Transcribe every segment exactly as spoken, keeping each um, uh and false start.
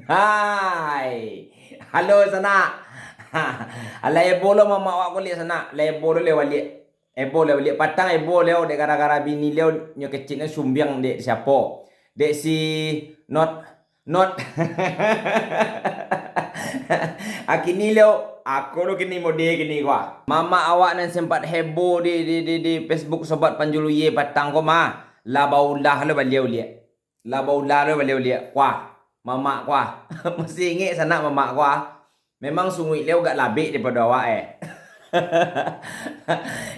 Hai. Halo, sanak. Alah ebo lo mamak awak ko liak, sanak. Lah ebo lo lewat liak. Ebo lewat liak. Patang ebo lewat dek gara-gara bini lewat nyo keciknyo sumbiang dek siapo? Dek si Not, Not. Ah, kini lewat, aku lo kini mode kini ko ah. Mamak awak nan sempat heboh di, di, di, di Facebook Sobat Panjulu Ye patang ko mah. Lah baulah lo baliau liak. Lah baulah lo baliau liak. Kuah. Mamak kuah. Masih ingek sanak mamak kuah. Memang sunguik liau agak labek daripado awak, eh.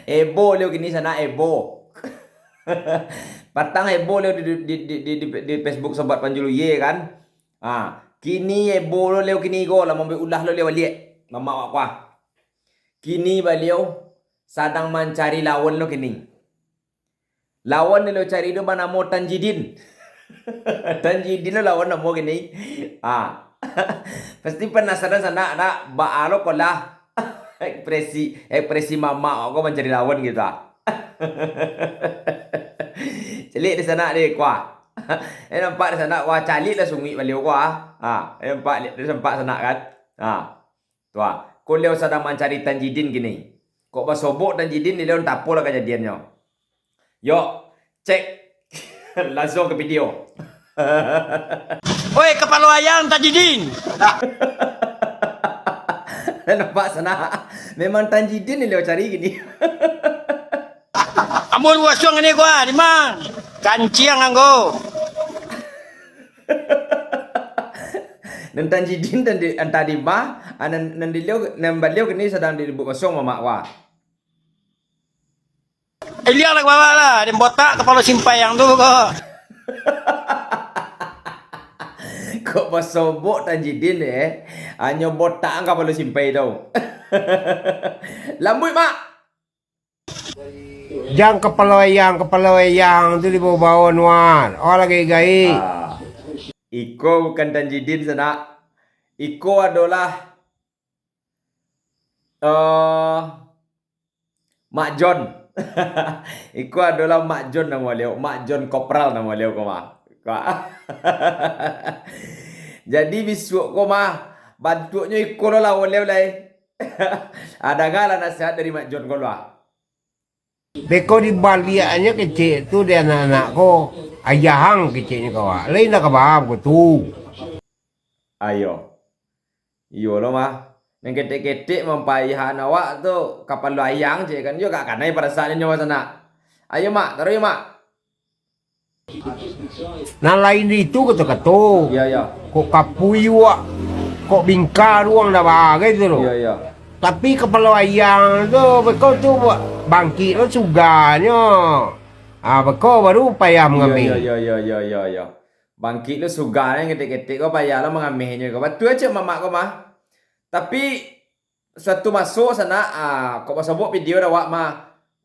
Ebo liau kini sanak, ebo. Patang ebo liau di, di, di, di, di, di Facebook Sobat Panjulu Ye kan. Ha, kini ebo lo liau kini ko, lah mambuek ulah lo liau baliak. Mamak awak kuah. Kini baliau sadang mancari lawan lo kini. Lawan nan lo cari tu banamo Tanjidin. Tanjidin lo lawan namo kini. Ah. Pasti penasaran sanak, nak, baa lo ko lah. Ekspresi, ekspresi mamak ko mancari lawan gitu ah. Caliak di sanak deh, kuah. Eh, nampak di sanak, wah, caliak lah sunguik baliau kuah. Ah, eh, nampak, nampak sanak kan? Ah. Tu ah. Ko liau sadang mancari Tanjidin kini. Kok basobok Tanjidin, di liau antah apo lah kajadiannyo. Yok, cek. Langsuang ka video. Oi, kapalo ayam Tanjidin. Nampak sanak. Memang Tanjidin ni liau cari kini. Amun wasuang ni gua, Dimang. Kanciang anggo. Nan Tanjidin dan di, antah di mah, ah, nan, nan di liau, nan baliau kini sadang di lubuk kosong mamak wah. Iliang lah bawah lah, den botak kapalo simpayang tu ko. Kok basobok Tanjidin eh? Hanyo botak kapalo simpai tu. Lambuik, Mak. Jan kapalo ayang, kapalo ayang tu dibawo-bawo nuan. Oh, lah gaek-gaek. Ah, iko bukan Tanjidin sanak. Iko adolah eh, Mak Jon. Iko adolah Mak Jon namo liau, Mak Jon Kopral namo liau ko mah. Ko. Jadi bisuak ko mah bantuaknyo iko lo lawan liau lai. Ah, dangalah nasihat dari Mak Jon ko lo ah. Beko dibaliaknyo kecek tu dek anak-anak ko, ayahang keceknyo ka awak. Lain dah ka baa ko tu. Ayo. Iyo lo mah. Nan ketek-ketek mampayahan awak tu kapalo ayang cek kan. Yo gak kanai parasaannyo mah sanak. Ayo Mak, taruih Mak. Nan lain di itu kato-kato. Iyo, iyo. Kok kapui wak, kok bingka ruang dah bagai tu lo. Iyo, iyo. Tapi kapalo ayang tu, beko tu bangkik lo suganyo. Ah, beko baru payah mangameh. Iyo, iyo, iyo, iyo, iyo, iyo. Bangkik lo suganyo ketek-ketek ko payah lo mangamehnyo ko. Batua cek mamak ko mah. Tapi suatu maso sanak, ah, kok basobok video dah awak mah,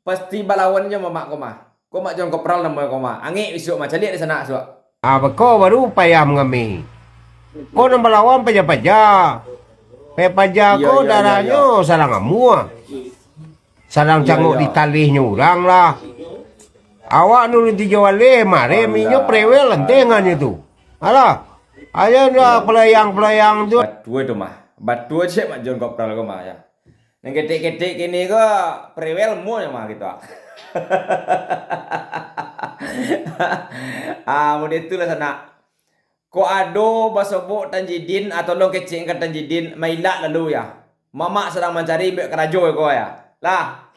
pasti balawan jo mamak ko mah. Ko Mak Jon Kopral namo ko mah. Angek bisuak mah, caliak di sanak suak. Ah, beko baru payah mangameh. Ko nan balawan paja-paja. Paja-paja ko darahnyo sadang amuah. Sadang cangok di talihnyo urang lah. Awak nulun tijo baleh, mare minyo prewel lantengannyo tu. Alah, ayo dah pelayang-pelayang tu. Batua tu mah. Batua cek Mak Jon Kopral ko mah ya. Nan ketek-ketek kini ko prewel mu nyo mah gitu ah. Ah, model itulah sanak. Kok ado basobok Tanjidin atau lo kecek ka Tanjidin, mailak lalu ya. Mamak sadang mancari buek karajo ko ya. Lah.